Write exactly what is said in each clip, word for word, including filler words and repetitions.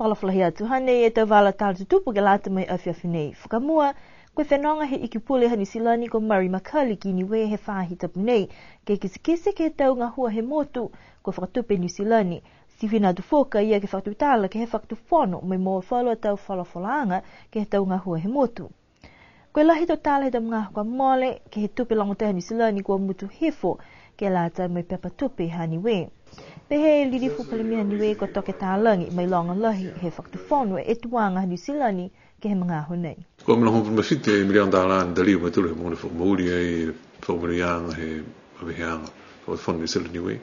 Folafola atu hanei e tau vala tala tutupu ke lata mo e afiafi nei. Fakamua, ko e fenoga he Ikipule ha Niu Silani ko Murray McCully ki Niue he faahi tapu nei, ke kitekite ke he tau gahua he motu, ko e Fakatupe Niu Silani. Ti fina atu foki a ia ke fakatutala ke he Fakatufono mo e mo falu a tau folafolaaga ke he tau gahua he motu. Ko e lahi tau tala he tau magaaho kua mole, ke he tupe lagomatai ha Niu Silani kua mutu hifo, ke lata mo e pepa tupe ha Niue. Pehē e Lilifu Palemia ha Niue ko Toke Talagi, mailoga lahi he Fakatufono e tuaga ha Niu Silani ke he magaaho nei. Kua mena hogofulu ma fitu e miliona tālā ne talia e mautolu he mogo ne fakamooli ai e fakamooliaga he maveheaga Fakatufono Niu Silani Niue.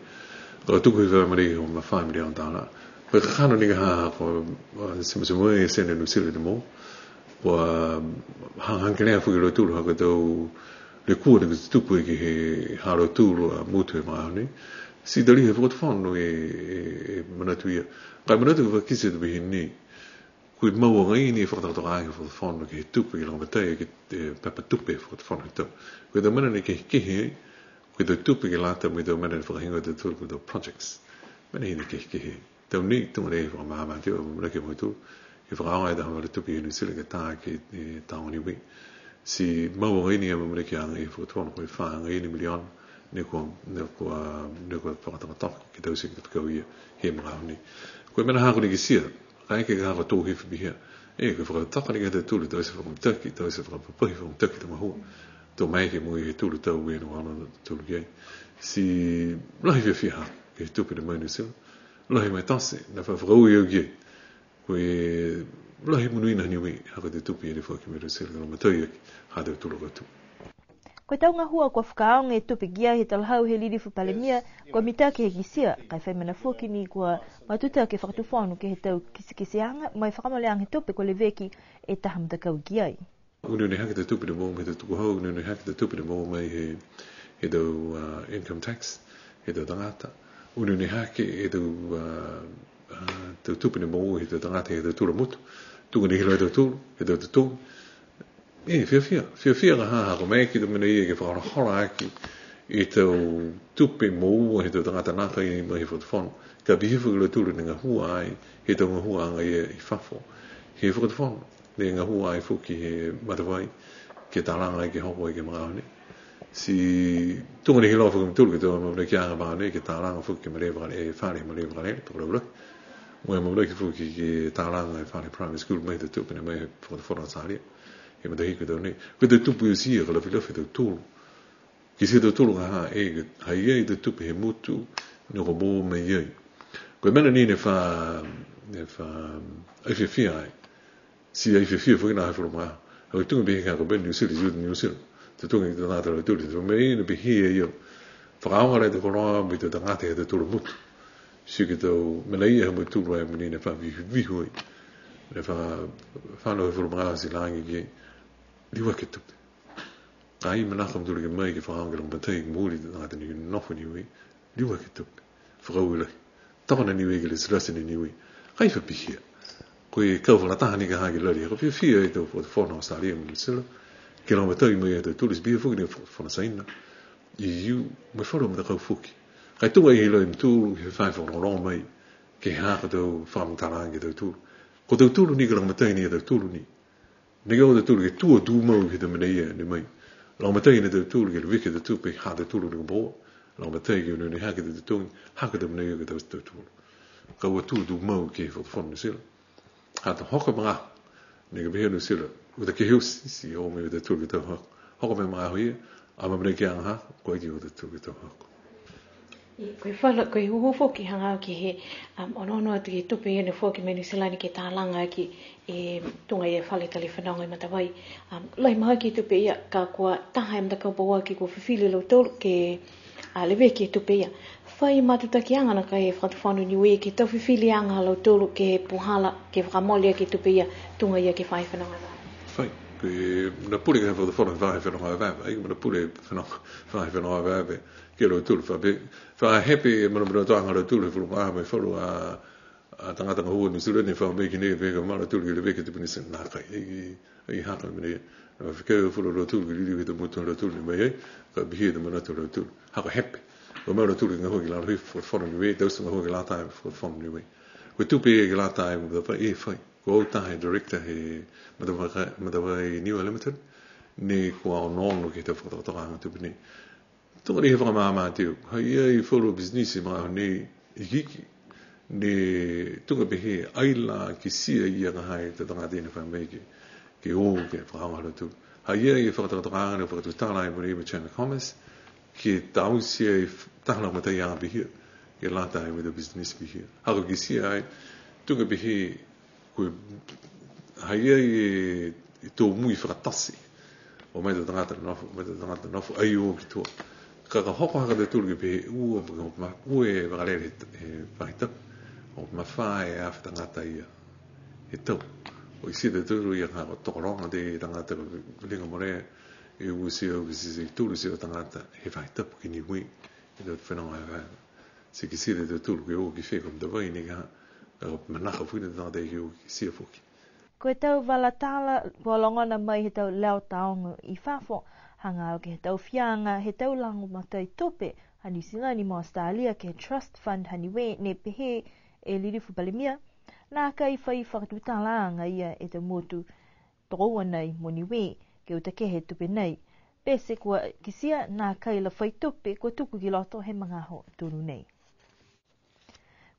Kua tuku hifo mai e hogofulu ma fā miliona tālā. Ko e kakano ni ka ha, ko e, a, simusumuaga e sene Niu Silani mo Kua hagahaga kelea foki a lautolu ha ko e tau lekua ne tutupu ke he ha lautolu a motu he magaaho nei. Ti talia he Fakatufono e, e, e manatu ia. Ka e manatu ke fakakite atu pehē ni, kua mau agaia ni e fakatokatokaaga he Fakatufono ke he tupe ke lagomatai ke he pepa tupe he Fakatufono he tau. Ko e tau mena ne kehekehe ai, ko e tau tupe ke lata mo e tau mena ne fakahigoa e tautolu ko e tau projects. Mena ia ne kehekehe ai. Tau nei, tuga nei fakamaama atu, amanaki a mautolu ke fakaaoga e taha vala tupe i Niu Silani ke tā ke he taoga Niue. Ti mau agaia ni e amanakiaga he Fakatufono ko e fā agaia ni miliona, ne kua, ne kua, ne kua fakatokatoka ke taute ke he fekau ia he magaaho nei. Ko e mena ha ko e kitia, kaeke ka ha ko e tō hifo pihia. E, ko e fakatoka ni ke he tautolu, taute fakamitaki, taute fakapapahi fakamitaki tau gahua. To maeke mo e tolu tau e ne onoono a tautolu ki ai. Ti lahi e fiafia ha, ke he tupe ne mai Niu Silani. Lahi mo e tote, ne fa fakaaue au ki ai. Ko e lahi e monuina ha Niue, ha ko e tau tupe ne foaki mai Niu Silani, ne lagomatai aki ha tautolu a kautū. Ko e tau gahua kua fakaaoga e tupe ki ai he talahau he Lilifu Palemia, kua mitaki he kitia, ka e fai mena foki ni kua matutaki e Fakatufono ke he tau kitekiteaga, mo e fakamoleaga he tupe kua leveki e taha matakau ki ai. Uneune hake e tau tupe ne moua mai he tau tukuhau, uneune hake e tau tupe ne moua mai he, he tau, a, income tax, he tau tagata. Uneune hake e tau, a, a, tau tupe ne moua he tau tagata, he tau tula motu. Tuga ni he iloa e tautolu, he tau totogi. E, fiafia, fiafia ka ha, ha ko e maeke e tau mena ia ke fakaholohola aki e tau tupe moua he tau tagata nākai mai he Fakatufono. Ka pihia foki a lautolu ne gahua ai, he tau gahuaaga ia i fafo he Fakatufono. Ne gahua ai foki he Matavai, ke talaga ai ke hoko ai ke he magaaho nei. Ti tuga ni he iloa foki e mautolu ke he tau amanakiaga he magaaho nei, ke talaga foki ke he malē vakalele, e fale he malē vakalele, Tokelau Lahi. Mo e amanaki foki ke talaga e fale primary school mai he tau tupe ne mai he Fakatufono Australia he matahiku he tau nei. Ko e tau tupe oti ia ka lafilafi e tautolu. Kitia e tautolu ka ha, e, ha i ai e tau tupe he motu, ne kua moua mai ai. Ko e mena ni ne fa, ne fa, ai fiafia ai. Ti ai fiafia foki na he falu magaaho. Au tuga pehē ka ko e mena Niu Silani, Youth Niu Silani. Totogi e tau tagata ha lautolu, tau mena ne pehē e ia. Fakaaoga e tau koloa mo e tau tagata he tau tula motu. Ti ko e tau mena ia ha mautolu ai mogonei ne fa vihuvihu ai. Ne fa, fano he falu magaaho ti lagi ke liuaki e tupe. Ka e ai manako a mautolu ke mai ke fakaaoga ke lagomatai ke mooli e tau tagata ne nofo i Niue. Liuaki e tupe. Fakaaue lahi. Toka a Niue ke he legislation i Niue. Ka e ai fai pihia. Ko e kau fakalataha ni ka ha ke lali. Ko e fiafia e tau fono Australia mo New Zealand. Ke lagomatai mai e tautolu, ti pihia foki ni fono Saina. E U, mo e falu a matakau foki. Ka e tuga e iloa e mautolu, he fai fakalogologo mai. Ke ha ko e tau fakamatala ke he tautolu. Ko e tautolu ni ke lagomatai ni e tautolu ni. Neke o tautolu ke tua tumau ke he tau mena ia ne mai. Lagomatai ni e tautolu ke leveki e tau tupe ha tautolu ne kua moua. Lagomatai ke uneune hake e tau totogi, ha ko e tau mena ia ke he tautolu. Ka ua tua tumau ke he Fakatufono Niu Silani. Ha to hoko e magaaho, neke pehē a Niu Silani, uta ke he oti, ti o mai a tautolu ke he tau hoko. Hoko mai e magaaho ia, a mamanaki aga ha, kua iki a tautolu ke he tau hoko. Ko e falu, ko e hūhū foki hagaao ke he, um, onoono atu ke he tupe ia ne foaki mai Niu Silani ke talaga aki e tuga e fale tali fenoga i Matavai. Um, lahi mahaki e tupe ia, ka kua taha e matakau pauaki kua fifili a lautolu ke, a, leveki e tupe ia. Fai matutakiaga nākai e Fakatufono Niue ke he tau fifiliaga ha lautolu ke he puhala, ke fakamole aki e tupe ia, tuga ia ke he faahi fenoga. Fai, ko e mena pule ke he Fakatufono he faahi fenoga veve, ai ko e mena pule fenoga, faahi fenoga veve. Ke he lautolu fa pē, fa hepe e manamanatuaga ha lautolu he falu magaaho mo e falu a, a tagata gahua Niu Silani ne fa mai ki nei pehē ka maeke a lautolu ke leveki e tupe Niu Silani, nākai, ai, ai haaku a mena ia. Ne fekau e falu a lautolu ke liliu ke he tau motu ha lautolu ne mai ai, ka pihia e tau manatu ha lautolu. Haaku a hepe. Kua maeke a lautolu ke gahua ki lalo he Fakatufono Niue, taute gahua ke lata mo e Fakatufono Niue. Ko e tupe ia ke lata ai mo e matavai e fai. Ko au taha e director he Matavai, Matavai Niue Limited, ne kua onoono ke he tau fakatokatokaaga tupe nei. Tuga ni he fakamaama atu, ha i ai falu a business he magaaho nei ikiiki, ne tuga pehē, ai la kitia ia ka ha e tau tagata ne fa mai ke, ke o ke fakaaoga ha lautolu. Ha i ai e fakatokatokaaga ne fakatutala ai mo e Chamber of Commerce, ke taute ai f-, taha lagomataiaga pihia, ke lata ai mo e tau business pihia. Ha kua kitia ai, tuga pehē, ko e, ha i ai e, e tō mui fakatasi. O mai tau tagata nofo, o mai tau tagata nofo, ai o ki tua. Ka, ka hoko hake a tautolu ke pehē, ua, ua, ua e vakalele he, he faahi tapu. Mafā e afe tagata ia he tau. Kitia e tautolu ia ka ko e tokologa e tagata ko e liga more, e ua e teau, ua e teau tolu e teau tagata he faahi tapu ki Niue. E tau fenoga e vaega. Ti kitia e tautolu ke o ki fē ko e Matavai nei ka, ka manako foki e tau tagata ke o kitia foki. Ko e tau vala tala kua logona mai he tau leo taogo i fafo, hagaao ke he tau fiaga he tau lagomatai tupe ha Niu Silani mo Australia ke he Trust Fund ha Niue, ne pehē e Lilifu Palemia, nākai fai fakatutalaaga ia e tau motu tokoua nei mo Niue ke uta kehe e tupe nei. Pete kua kitia nākai la fai tupe kua tuku ki loto he magaaho tonu nei.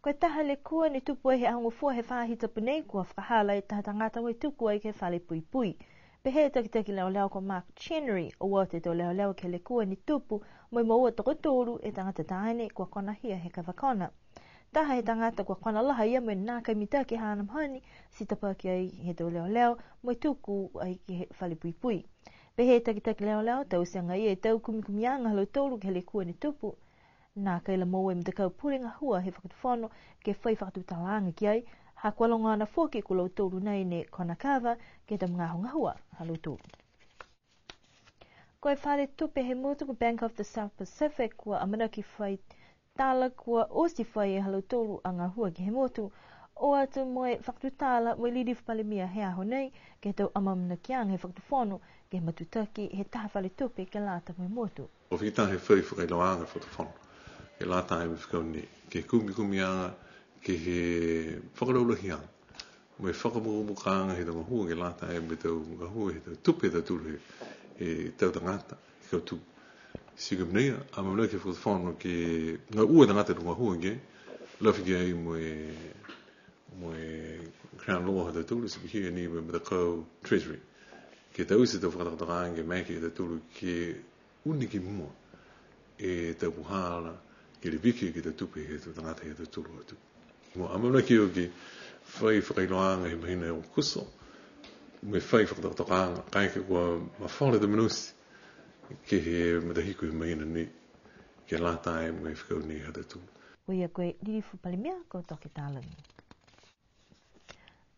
Ko e taha lekua ne tupu ai he Aho Gofua he faahi tapu nei, kua fakahala e taha tagata mo e tuku ai ke he fale puipui. Pehē e takitaki leoleo ko Mark Chenery, o atu e tau leoleo ke he lekua ne tupu, mo e moua tokotolu e tagata taane kua konahia he kava kona. Taha he tagata kua kona laha ia mo e nākai mitaki haana mahani, ti tapaki ai he tau leoleo, mo e tuku ai ke he fale puipui. Pehē e takitaki leoleo, taute agaia e tau kumikumiaga ha lautolu ke he lekua ne tupu. Nākai la moua e matakau pule gahua he fakatufono ke fai fakatutalaaga ki ai, ha kua logona foki ko lautolu nei ne kona kava ke he tau magaaho gahua ha lautolu. Ko e fale tupe he motu ko Bank of the South Pacific kua amanaki fai tala kua oti fai e ha lautolu a gahua ke he motu. O atu mo e fakatutala mo e Lilifu Palemia he aho nei ke he tau amaamanakiaga he fakatufono ke he matutaki he taha fale tupe ke lata mo e motu. Kua fita he fai fakailoaaga fakatufono ke lata mo e fekau nei, ke he kumikumiaga, ke he fakalaulahiaga, mo e fakamukamukaaga he tau gahua ke lata mo e tau gahua he tau tupe ha tautolu he, he tau tagata, he kautū. Ti ko e mena ia, amanaki e fakatufono ke gahua e tagata he tau gahua ke, lafi ki ai mo e, mo e Crown Law ha tautolu, ti pihia ni mo e matakau Treasury. Ke taute e tau fakatokatokaaga ke maeke e tautolu ke uni ki mua e tau puhala ke leveki ke he tau tupe he tau tagata he tau tolu atu. Mo e amanaki au ke fai fakailoaaga he mahina Aokuso, mo e fai fakatokatokaaga, kaeke kua mafola e tau mena oti ke he matahiku he mahina nei, ke lata mo e fekau nei ha tautolu. Ko ia ko e Lilifu Palemia ko Toke Talagi.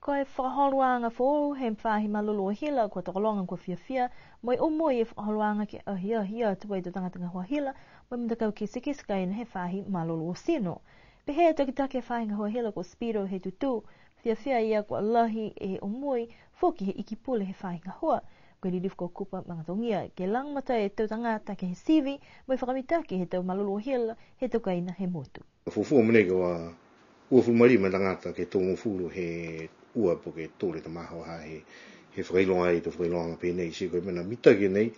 Ko e fakaholoaga foou he faahi malolō hila kua tokologa kua fiafia, mo e omoi e fakaholoaga ke ahiahi atu ai e tau tagata gahua hila, mo e matakau kitekite kaina he faahi malolō tino. Pehē e takitaki he faahi gahua hila ko Speedo Hetutu, fiafia a ia kua lahi e omoi foki he Iki Pule he faahi gahua, ko e Lilifu ko Kupa Magatogia, ke lagomatai e tau tagata ke he sivi, mo e fakamitaki he tau malolō hila he tau kaina he motu. Fuafua mogonei kua uafulu ma lima tagata ke tolugofulu he ua po ke tolu e tau magaaho ha he, he fakailoa ai e tau fakailoaga pehē nei, ti ko e mena mitaki nei,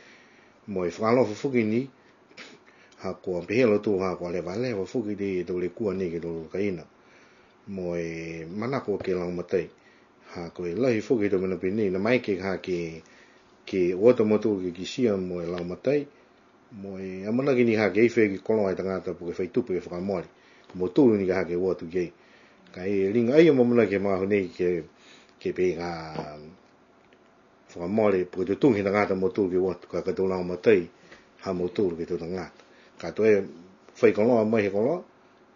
mo e fakaalofa foki ni, ha kua pehē a lautolu ha kua levaleva foki e tau lekua nei ke he tau kaina. Mo e manako ke lagomatai, ha ko e lahi foki he tau mena pehē nei, ne maeke ha ke, ke o atu a mautolu ke kitia mo e lagomatai, mo e amanaki ni ha ke ai fai koloa e tagata po ke fai tupe ke fakamole. Ko mautolu ni ka ha ke o atu ki ai. Ka e liga ai mo e amanaki he magaaho nei ke, ke pehē ka fakamole, po ke totogi he tagata mautolu ke o atu, ka, ka to lagomatai ha mautolu ke he tau tagata. Ka to e fai koloa mai he koloa,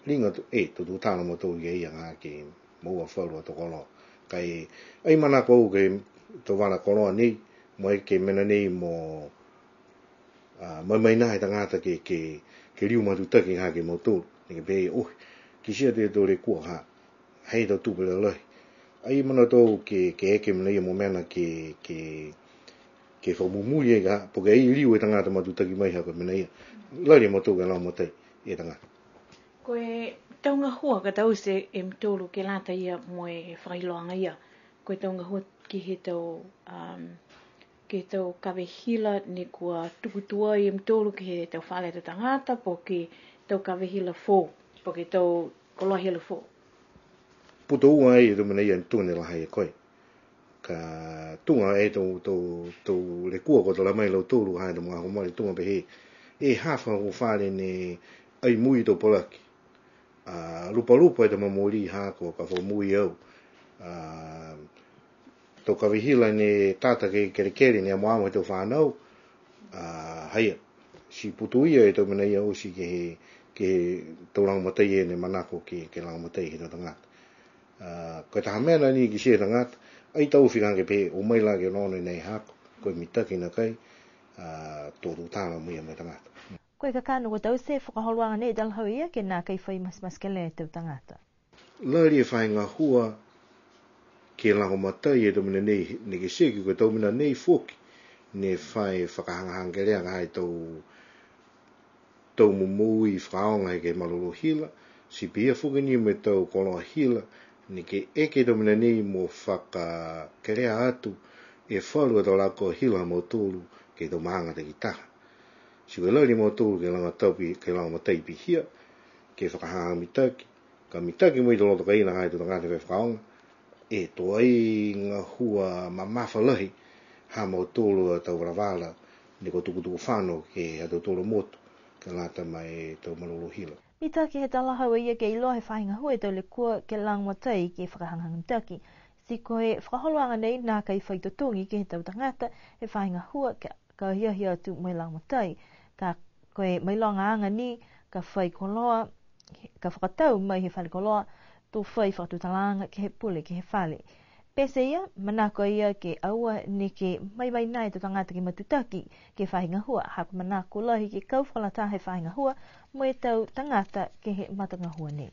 liga to, e, to tutala mautolu ki ai ha ke moua falu a tau koloa. Ka e ai manako au ke he tau vala koloa nei, mo e ke mena nei mo a, mai, mai nā he tagata ke, ke, ke liu matutaki ha ke mautolu. Ne ke pehē, oi, kitia e tau lekua ha, ha i ai e tau tupe lalahi. Ai manatu ke, ke eke mena ia mo mena ke, ke, ke fakamumuli ai ka, po ke ai liu e tagata matutaki mai ha ko e mena ia. Lali a mautolu ke lagomatai e tagata. Ko e Tau gahua ka taute e mutolu ke lata ia mo e fakailoaga ia. Ko e tau gahua ke he tau, um, ke he tau kave hila ne kua tuku tuai e mutolu ke he tau fale tau tagata, po ke tau kave hila foou, po ke tau koloa hila foou. Putoua ai e tau mena ia ne tuga ne la ha ia ko e. Ka tuga e tau, tau, tau lekua kua tala mai e lautolu ha e tau magaaho mole tuga pehē e hafa ko e fale ne ai mui tau palaki. A, lupalupa e tau mamoli ha ko e ka fakamui au. A, tau kave hila ne tata ke kelekele ne amoamo he tau fanau. A, ha ia. Ti putoia e tau mena ia oti ke he, ke he tau lagomatai ia ne manako ke, ke lagomatai he tau tagata. A, ko e taha mena ni kitia he tagata, ai tau fika ke pehē, o mai la ke onoono i nai haaku, ko e mitaki nakai, a, to tutala mo ia mo e tagata. Ko e kakano kua taute e fakaholoaga nei talahau e ia ke nākai fai matematekelea e tau tagata. Lali e faahi gahua ke lagomatai e tau mena nei, ne kitia ko e tau mena nei foki, ne fai fakahagahaga kelea ka ha e tau tau momoui fakaaoga ke he malolō hila, ti pihia foki ni mo e tau koloa hila, ne ke eke e tau mena nei mo fakakelea atu e falu a tau lagoa hila ha mautolu ke he tau maaga takitaha. Ti ko e lali a mautolu ke lagomatai pi-, ke lagomatai pihia, ke fakahagahaga mitaki, ka mitaki mo e tau loto kaina ha e tau tagata fai fakaaoga, e to ai gahua mamafa lahi ha mautolu a tau valavala, ne kua tukutuku fano ke he ha tautolu a motu, ke lata mo e tau malolō hila. Mitaki he talahau e ia ke iloa he faahi gahua e tau lekua ke lagomatai ke fakahagahaga mitaki. Ti ko e fakaholoaga nei nākai fai totogi ke he tau tagata he faahi gahua ke ka ahiahi atu mo e lagomatai. Ka ko e mailogaaga ni, ka fai koloa, ka fakatau mai he fale koloa, to fai fakatutalaaga ke he pule ke he fale. Pete ia, manako a ia ke aua neke maimai nai e tau tagata ke matutaki ke he faahi gahua, ha kua manako lahi ke kau fakalataha e faahi gahua mo e tau tagata ke he matagahua nei.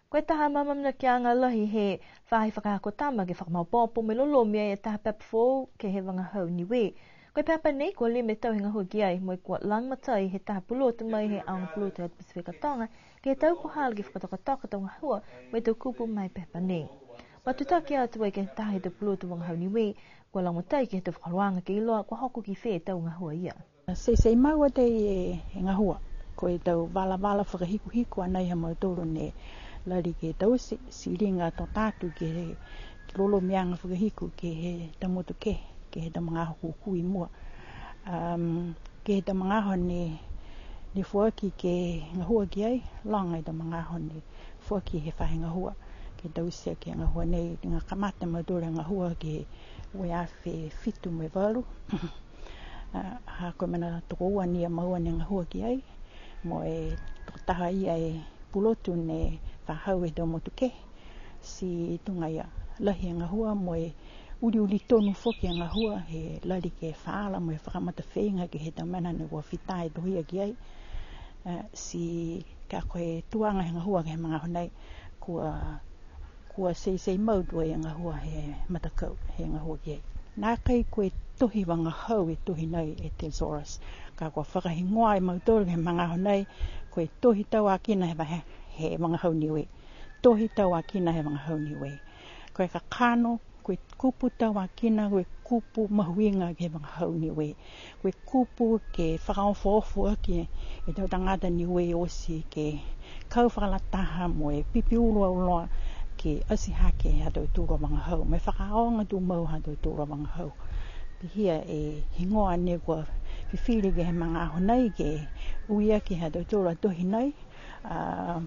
Ko e taha amaamanakiaga lahi he faahi fakaako tama ke fakamaopoopo mo e lolomi ai e taha pepa foou ke he vagahau Niue. Ko e pepa nei kua lima e tau he gahua ki ai, mo e kua lagomatai he taha pulotu mai he aoga pulotu he Pasifika Toga, ke he tau puhala ke fakatokatoka tau gahua mo e tau kupu ma e pepa nei. Matutaki atu ai ke he taha he tau pulotu vagahau Niue, kua lagomatai ke he tau fakaholoaga ke iloa kua hoko ki fē e tau gahua ia. Teitei mau atu e, e gahua. Ko e tau valavala fakahikuhiku a nai ha mautolu ne lali ke taute, ti liga to tatu ke he lolomiaga fakahiku ke he tau motu kehe, ke he tau magaaho kūkū i mua. Um, ke he tau magaaho ne, ne foaki ke gahua ki ai, loga e tau magaaho ne foaki he faahi gahua ke taute ke he gahua nei, liga kamata e mautolu e gahua ke he ua e afe fitu mo e valu. A, ha ko e mena tokoua ni a maua ne gahua ki ai, mo e tokotaha ia e pulotu ne fahau e tau motu kehe, ti tuga ia lahi e gahua mo e uliuli tonu foki e gahua, he lali ke faala mo e fakamatafeiga ke he tau mena ne kua fita e tohia ki ai. A, ti ka ko e tuaga he gahua ke he magaaho nei, kua kua teitei mau tuai e gahua he matakau, he gahua ki ai. Nākai ko e tohi vagahau e tohi nei e Thesaurus. Ka kua fakahigoa e mautolu he magaaho nei, ko e tohi tauakina he vahe, he vagahau Niue. Tohi tauakina he vagahau Niue. Ko e kakano, ko e kupu tauakina, ko e kupu mahuiga ke he vagahau Niue. Ko e kupu ke fakaofoofo aki e tau tagata Niue oti ke kau fakalataha mo e pipiulu auloa ke ati hake ha tautolu a vagahau, mo e fakaaoga tumau ha tautolu a vagahau. Pihia e higoa ne kua fifili ke he magaaho nei ke ui aki ha tautolu a tohi nei, a,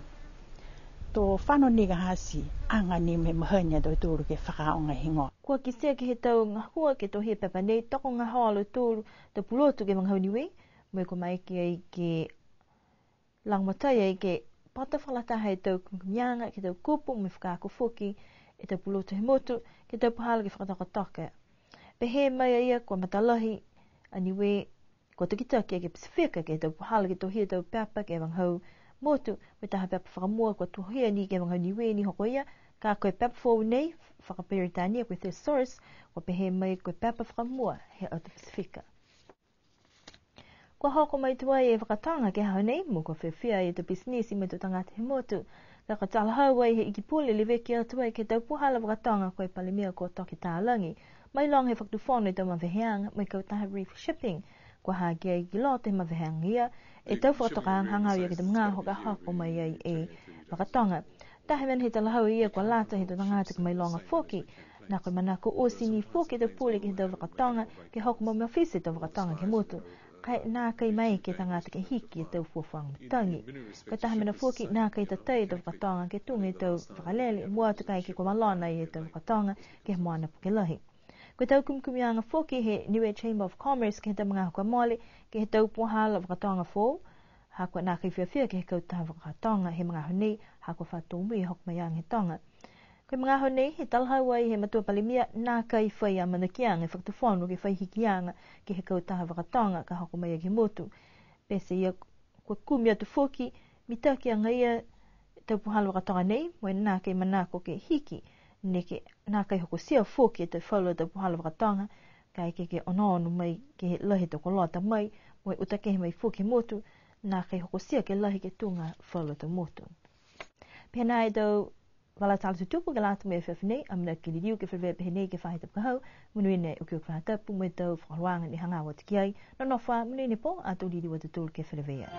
to fano ni ka ha ti aga ni mo e mahani a tautolu ke fakaaoga e higoa. Kua kitia ke he tau gahua ke tohi e pepa nei, tokogahoa a lautolu tau pulotu ke he vagahau Niue, mo e kua maeke ai ke lagomatai ai ke pata fakalataha e tau kumiaga, ke he tau kupu, mo e fakaako foki e tau pulotu he motu, ke he tau puhala ke fakatokatoka. Pehē mai a ia kua matalahi a Niue, kua takitaki ke he Pasifika ke he tau puhala ke tohia e tau pepa ke he vagahau motu, mo e taha pepa fakamua kua tohia ni ke he vagahau Niue ni hoko ia, ka ko e pepa foou nei, fakaperitania ko e Thesaurus, kua pehē mai ko e pepa fakamua he atu Pasifika. Kua hoko mai tuai e vakatoga ke he aho nei, mo kua fiafia e tau pisinisi mo e tau tagata he motu. Ka kua talahau ai he Iki Pule leveki atu ai ke he tau puhala vakatoga ko e Palemia ko Toke Talagi. Mailoga he Fakatufono e tau maveheaga mo e kautaha Reef Shipping. Kua ha ki ai ki loto he maveheaga ia e tau fakatokaaga hagaao ia ke he tau magaaho ka hoko mai ai e vakatoga. Taha mena he talahau ia kua lata he tau tagata ke mailoga foki. Nā ko e manako oti ni foki e tau pule ke he tau vakatoga, ke hoko mai mafiti e tau vakatoga ke he motu. Ka e nākai maeke e tagata ke hiki e tau fuafuaga matagi. Ko e taha mena foki, nākai tatai e tau vakatoga ke tuga e tau vakalele, mua atu kaeke kua malona e tau vakatoga ke he moana puke lahi. Ko e tau kumikumiaga foki he Niue Chamber of Commerce ke he tau magaaho kua mole, ke he tau puhala vakatoga foou, ha kua nākai fiafia ke he kautaha vakatoga he magaaho nei, ha kua fa tōmui e hoko mai aga he toga. Ko e magaaho nei, he talahau ai he matua Palemia, nākai fai amanakiaga e Fakatufono ke fai hikiaga ke he kautaha vakatoga ka hoko mai ai ke he motu. Pete ia kua kumi atu foki, mitaki agaia e tau puhala vakatoga nei, mo e nākai manako ke hiki, neke nākai hokotia foki e tau falu a tau puhala vakatoga, kaeke ke onoono mai ke he lahi e tau koloa ta mai, mo e uta kehe mai foki he motu, nākai hokotia ke lahi ke tuga falu a tau motu. Pehē nā e tau vala tala tutupu ke lata mo e afiafi nei, amanaki ke liliu ke feleveia pehē nei ke he faahi tapu ka hau, monuina e okioki faahi tapu mo e tau fakaholoaga ne hagaao atu ki ai, nonofo ā, monuina e pō, ato liliu a tautolu ke feleveia.